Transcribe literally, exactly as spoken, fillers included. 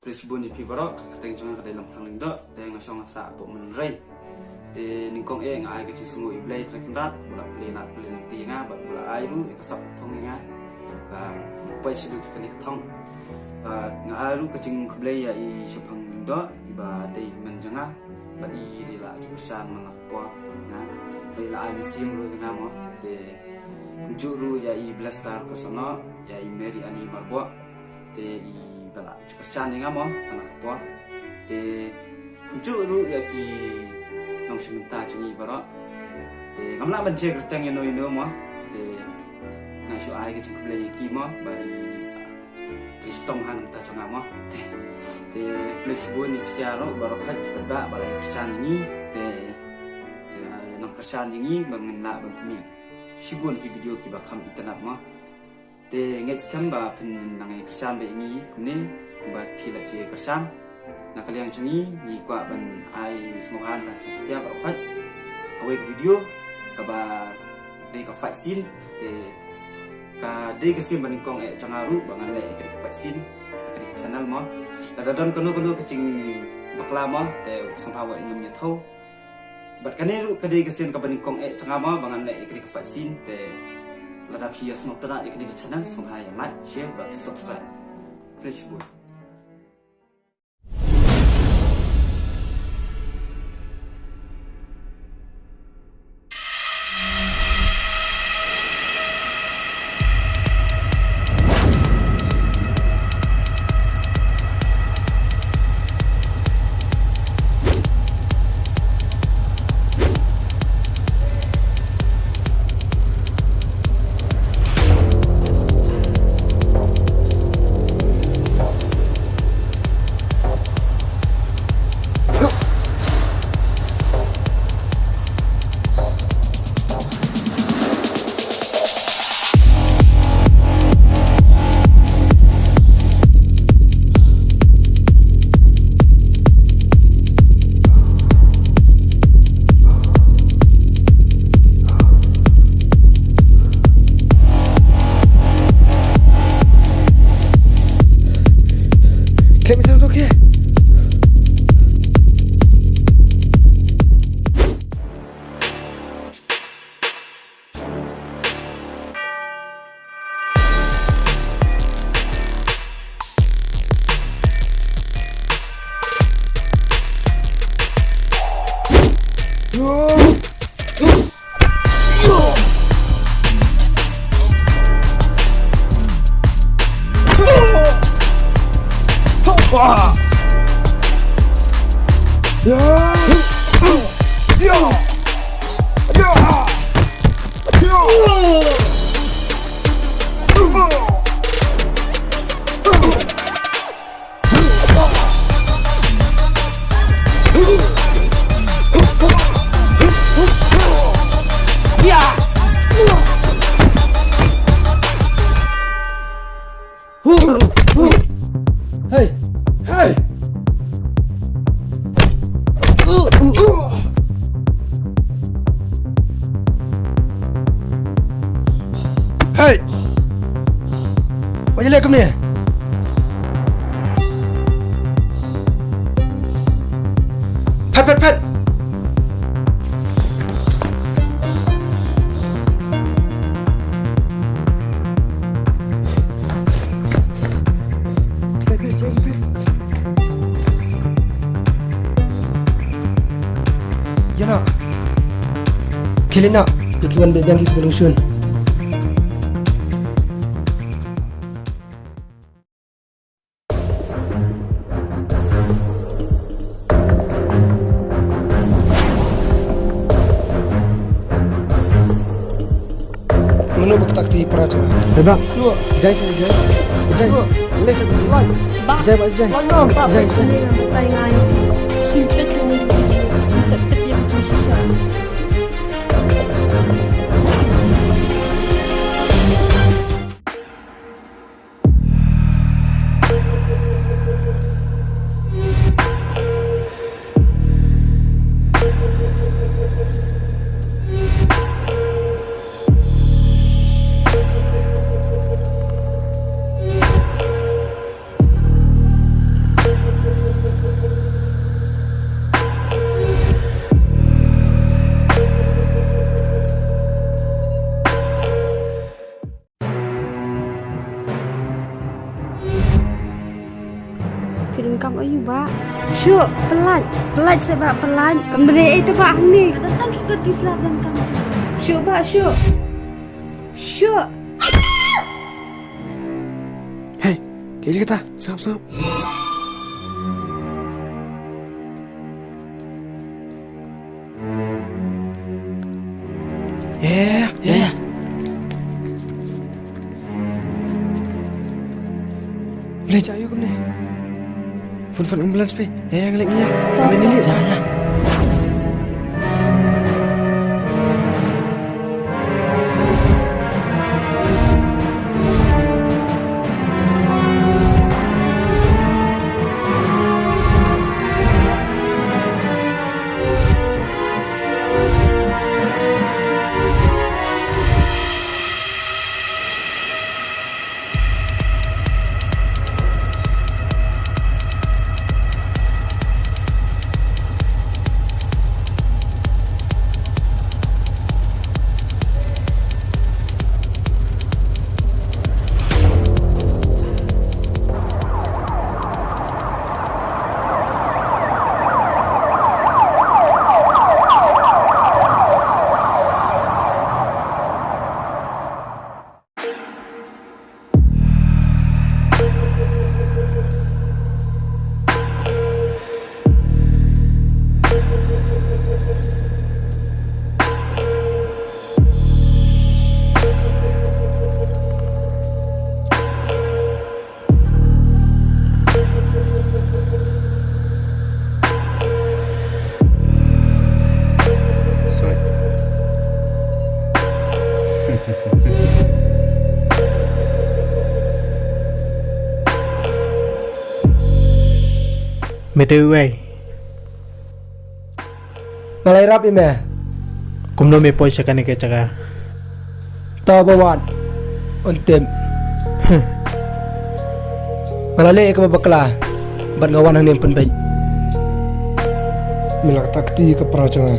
Khublei shibun ïa phi baroh, ka kyrteng jong nga ka dei Lamphang Lyngdoh, te nga shong ha sah Pohmynrei. Te nyngkong eh nga ai ka jingsngew ïa U Blei Trai Kynrad, ba u la plie lad plie lynti ïa nga, bad ba u la ai ruh ïa ka sap phong ïa nga. Ba poi sha kane ka thong. Bad nga ai ruh ka jingkhublei ïa i Shemphang Lyngdoh, iba dei hynmen jong nga, bad i dei la ju kyrshan man la ka por ïa nga. Bad i la ai mynsiem ruh ïa nga mo. Te kumjuh ruh ïa i Blessed Star Kosonok, ïa i Mary Annie Marbok. Te iba la ju kyrshan ïa nga mo, ha kane ka por. Te kumjuh ruh ïa ki nongshim bynta jong ngi baroh. Te ngam lah ban jia kyrteng ïano ïano mo. Te nga shu ai ka jingkhublei ïa ki mo, ba i Trai Shitom ha na ka bynta jong nga mo. Te, te khublei shibun ïa phi baroh, baroh khat ki paidbah ba la ïa kyrshan ïa ngi. Te, te, ah, nang kyrshan ïa ngi ba ngin lah ban pynmih shibun ki video kiba kham itynnad mo. Te ngeit skhem ba phin nang ïa kyrshan beit ïa ngi kumne, kumba phi la ju ïa kyrshan. Na ka liang jong ngi, ngi kwah ban ai sngewbha na ka bynta jong phi baroh khat. Kawei ka video kaba dei ka fight scene, te ka dei ka sien ba nyngkong eh jong nga ruh ba ngan leh ïa ka fight scene ha kane ka channel mo. Lada don kano kano ka jingbakla mo, te sngewbha wat nym ïathuh. Bad kane ruh ka dei ka sien kaba nyngkong eh jong nga mo ba ngan leh ïa kane ka fight scene, te lada phi ïa sngewtynnad ïa kane ka channel, sngewbha ïa like, share bad subscribe. Khublei shibun. Hey! Hey! Hey! Wat ïaleh kumne. Phet, phet, phet. Ïa na. Khie leit noh. Ïa ki wan beh biang ki kaba lungshun. Mano ba kata kti para jong nga? Ba. Jai sa jai. Jai. Lai sa. Ba. Jai ba jai. Jai jai. Tai ngai. Sim pet ni. Konsep tip ïa ka jingshisha. Phi donkam aiu bah? Shuh, pyllait. Pyllait seh bah, pyllait. Kam dei ei te bah hangne. Ka dang tang ki kyrti slap donkam jong. Shuh bah, shuh. Shuh. Hei, kaei kata? Sngap, sngap. Ïa, ïa, ïa. Blei, jia ïa kumne. Phone, phone ambulance phi. Ïa, ïa, ngi leit, ngi ïa. Ïa, ïa. Sorry. Me te uei? Nga la ïarap ïa me. Kumno me poi sha kane ka jaka? To ba wan. Un tip. Huh. Nga la leh ïa kaba bakla. Bad nga wan hangne pynbeit. Me la kata kti ka para jong nga.